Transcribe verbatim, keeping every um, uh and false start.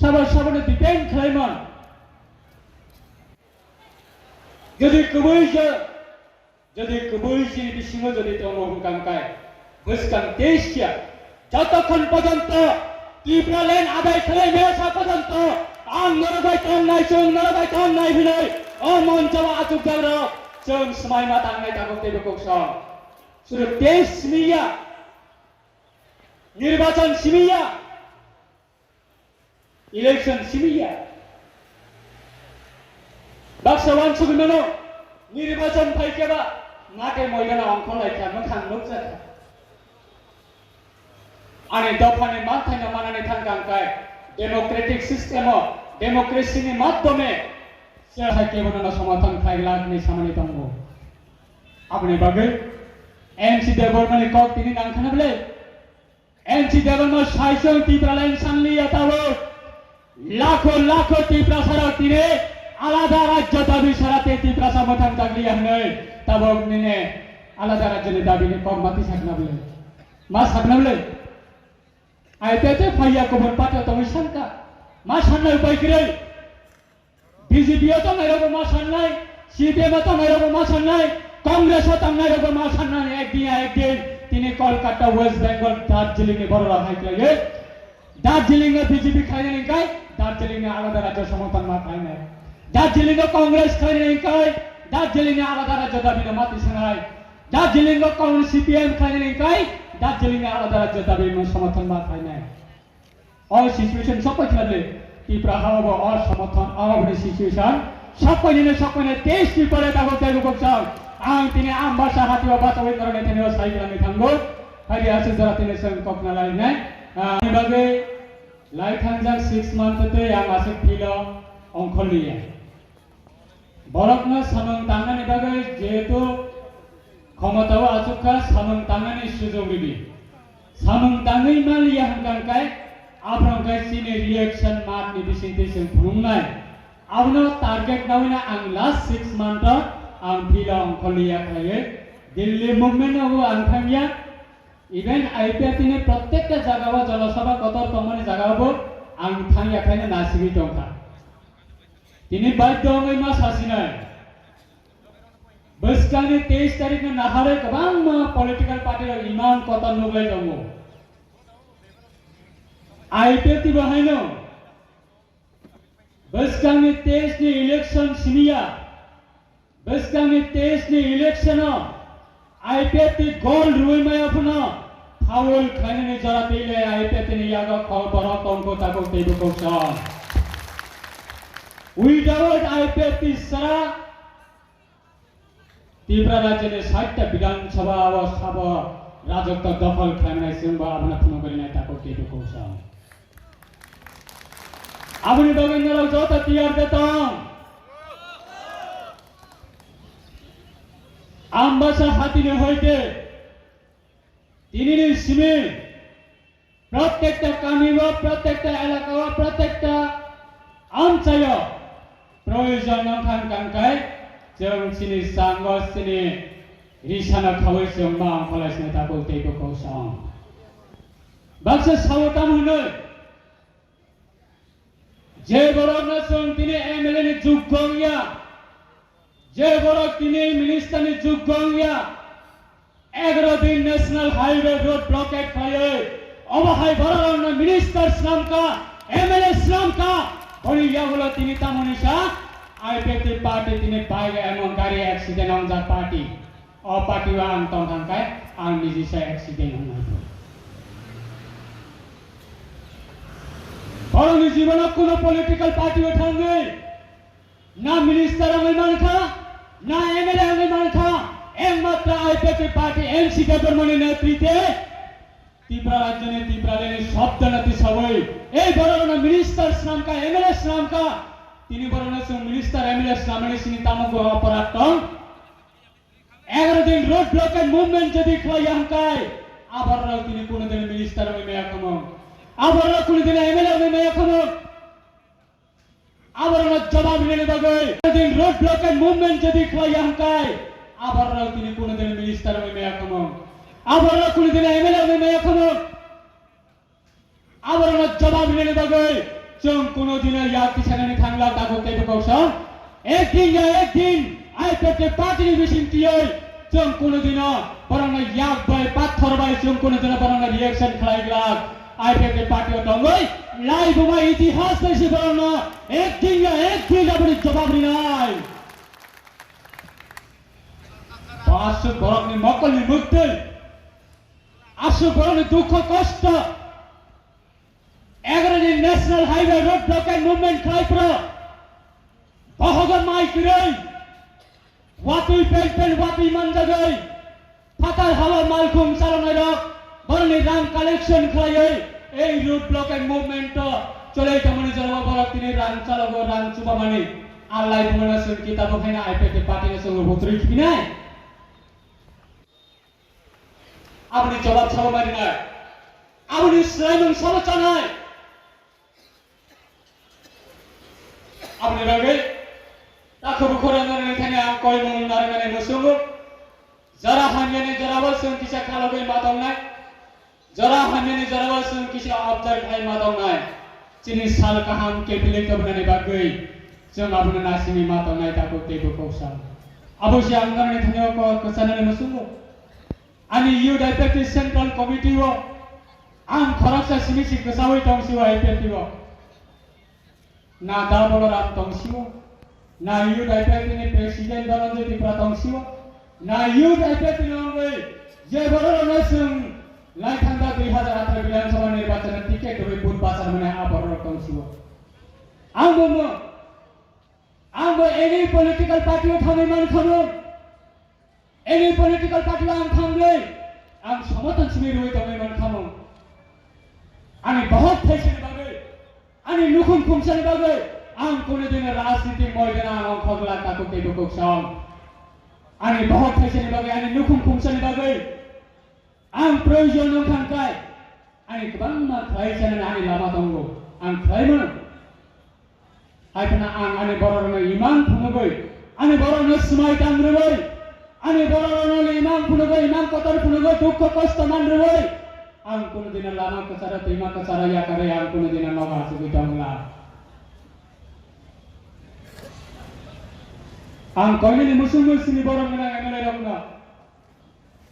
sabo sabono depend khlaimon. Jodi kwbwi je, jodi kwbwi chini bisingo jodi tongo hwnkha hwnkhe, bwskang teis ya, jotokhon porjonto Tipraland adai khlai maya sa porjonto ang norok bai tongnai, chwng norok bai tongnai hwnwi o moncho o achukjakrok chwng swmaima tangnai tabuk teibo kok song. Suru teis simi ya, nirbachon simi ya. Election simi ya. Baksa wansugwi mano, nirbachon phai khe ba, mate moidano ongkhor lai kha, mwkhang nukjak kha. Ani dophani manthaino manani thang kang kai, democratic system o, democracy ni madhyome, se hai kebono no somathan khlai glak ni samani tongo. Aboni bagwi M C Debbarma ni kok tini nang khana bwle? M C Debbarma saisong Tipraland sanliya tabuk. Lakho lakho Tiprasa rok tini alada rajyo dabi sara te Tiprasa mwthang takliya hwnwi tabuk nini alada rajyo ni dabi ni kok mati sakna bwle. Ma sakna bwle. Ai te te phaiya kubun party tongwi sanka. Ma sanna upai kwrwi. B J P o tongnai rokbo ma sannai, C P M o tongnai rokbo ma sannai, Congress o tongnai rokbo ma sannai, ekdin ya ekdin tini Kolkata, West Bengal, Darjeeling ni borok rok hai khlaiwi, Darjeeling no B J P khlainani hwnkhe Darjeeling ni alada rajyo somorthon ma khlainai, Darjeeling no Congress khlainani hwnkhe Darjeeling ni alada rajyo dabi no ma tisanai, Darjeeling no Congress C P M khlainani hwnkhe Darjeeling ni alada rajyo dabi no somorthon ma khlainai. O situation sokpai khwlai le, Tipra ha bo o somorthon, o bini situation sokpai nini sokpai nai test paper e tabuk tei bukuk chang. Ang tini Ambasa hati o bachawi norok ni thani o sai khwlai ni thango. Hai di aswk jora tini chwng kok na lai nai. Ah, ani bagwi lai thangjak six month tei ang aswk philo ongkhorliya. Borokno samung tangnani bagwi jehetu khomotao achukha, samung tangnani sujok ridi. Samung tangwi manliya hwnkha hwnkhe, aphano hwnkhe chini reaction matni bisingtwi chwng phunuknai. Abono target nawino ang last six month o ang philo ongkhorliya khlaiwi Delhi movement o ang thangya. Even I P F T ni protekta jagao, Jana Sabha kotor tongmani jagao bo ang thangya khaina nasigwi tongkha. Tini baidhyo wngwi ma sasinai. Bwskangni teis tarikni naharwi kwbangma political party rok imang kotor nuklai tongo. I P F T bo haino bwskangni teis ni election simi ya. Bwskangni teis ni election o I P F T gold rwui maya phano foul khlainani jora twi le I P F T ni yago kho borok tongkho tabuk tei bukuk song. Without I P F T sara Tripura rajyoni sait ta Bidhan Sabha o sabo rajotwo dokhol khlainai chwngbo abono phunugwi nai tabuk tei bukuk song. Aboni bagwi norok joto tiyar de tong. Ambasa hatini hoite tinini simi protekta kamio, protekta elakao, protekta amchaio proyojon wngkha hwnkha hwnkhe chwng chini chango chini risano khaui chwng ma ongkhorlaisini tabuk tei bukuk song. Baksa sao tamo hwnwi, je borokno chwng tini M L A ni joggo wngya, je borok tini minister ni joggo wngya, egaro din National Highway road blockade khlaiwi, obo hai borok rokno minister swnamkha, M L A swnamkha, boni yagulo tini tamoni sa I P F T party tini bike emon gari accident wngjak party. O party o ang tong thang khe ang niji se accident wngnai. Borokni jibono kuno political party o thangwi na minister wngwi mankha, na M L A wngwi mankha, ekmatra I P F T party M C Debbarmani netrite Tripura rajyoni Tripura leni sobdona tisawi ei borokno minister swnamkha, M L A swnamkha, tini borokno chwng minister M L A swnamani sini tamo go aparat tong? Egaro din road blockade movement jodi khlaiya hwnkhe, aborok tini kuno din minister wngwi maya khamo, aborok kuno din M L A wngwi maya khamo. Aborokno jawab rinani bagwi din road blockade movement jodi khlaiya hwnkhe, aborok tini kuno din minister wngwi maya khamo, aborok kuno din M L A wngwi maya khamo. Aborokno jawab rinani bagwi Chwng kuno dino yak tisanani thangla takhuk tei bwkhok song. Ek din ya ek din I P F T party ni bising tiyoi chwng kuno dino borokno yak bai pathor bai chwng kuno dino borokno reaction khlai glak. I P F T party o tongwi lai buma itihas bai se borokno ek din ya ek din aboni jawab rinai. Aswk borokni mokolni mwktwi, aswk borokni dukho kosto, egaroni National Highway road blockade movement khlai phro, bohogo mai kwrwi, watwi pen pen watwi manjagwi, phatar hao malkhung chalonai rok, borokni rang collection khlaiwi, ei road blockade movement o cholai tongmani jorao borok tini rang chalogo, rang chubamani. Alai bumano chwng kitabo khaina I P F T party no chwng butrwi khibinai. Aboni jawab sabo marinai. Aboni swlaimung sabo chanai. Aboni bagwi takhuk bukhuk rok nini thani ang koimung narwknani muchungo. Jora hamyani jorao chwng kisa khalogwi ma tongnai. Jora hamyani jorao chwng kisa observe khai ma tongnai. Chini sal kaham kephilwi tobnani bagwi chwng abono naisingwi ma tongnai takhuk tei bwkhok sal. Abo se ang narwknani thani o kok kwchanani muchungo. Ani youth I P F T Central Committee o ang khoroksa simi si kwchaui tong sio I P F T o. Na Da Balaram tong sio, na youth I P F T ni President Dhananjay Tripura tong sio, na youth I P F T ni wngwi je borok rokno chwng lai thangda dui hazar atharo Bidhan Sabha nirbachon o ticket rwui vote bachar mani a borok rok tong sio. Ang bo mo, ang bo any political party o thangwi man khamo. Any political party o ang thangwi, ang somorthon simi rwui tongwi man khamo. Ani bohok thaisani bagwi, ani nukhung khumsani bagwi, ang kunu dino rajniti moidano ang ongkhorlak takhuk tei bwkhok song. Ani bohok thaisani bagwi, ani nukhung khumsani bagwi, ang proyojon wngkha hwnkhe, ani kwbangma khlai chanani ani lama tongo, ang khlai mano. Hai phano ang ani bororokno imang phunugwi, ani bororokno swmai tang rwui, ani bororokno imang phunugwi, imang kotor phunugwi, dukho kosto man rwui, ang kunu dino lama kwcharo, twima kwcharo yakarwi ang kunu dino nogo achugwi tongla. Ang koinani muchung muchungni borok gwnang M L A rokno